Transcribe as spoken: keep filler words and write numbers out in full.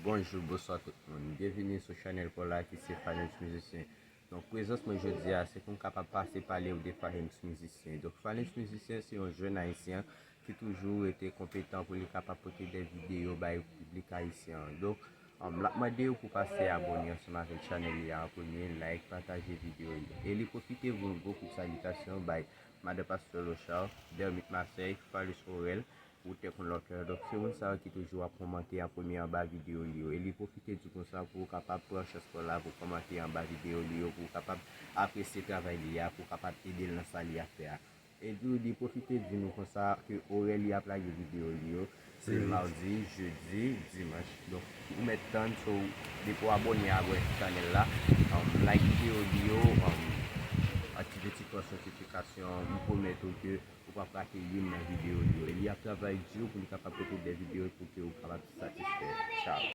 Bonjou, bonswa tout moun. Byenvini sou chanèl pa w la ki se Phanems Mizisyen. Donk, prezans mwen jodi a, se pou m kapab pase pale w de Phanems Mizisyen. Donk, Phanems Mizisyen se yon jèn ayisyen ki toujou rete konpetan pou li kapab pote de videyo bay piblik ayisyen an. Donk, um, l ap mande w pou pase abòne ansanm avèk chanèl li a an premye, like, pataje videyo yo. E li pwofite voye yon gwo kout salitasyon bay Madan Pastè Lochard, Dermit Marseille, Falus Orel, Wouter Conlocœur. Donk, se moun sa yo ki toujou ap kòmante an premye anba videyo li yo. E li pwofite di w konsa pou w kapab pran chans pa w la pou w kòmante anba videyo li yo, pou w kapab apresye travay li a, pou w kapab ede l nan sa li ap fè a. E li, li pwofite di nou konsa ke orè li ap lage videyo li yo, se mawdi, jedi, dimanch. Donk, ou mèt tann, so, depi w abòne avèk chanèl la, um, like videyo li yo, um, aktive ti klòch notifikasyon, m pwomèt ou ke ou p ap rate youn nan videyo li yo. E li ap travay di pou li kapab pote de videyo pou ke ou kapab satisfè. Tchao.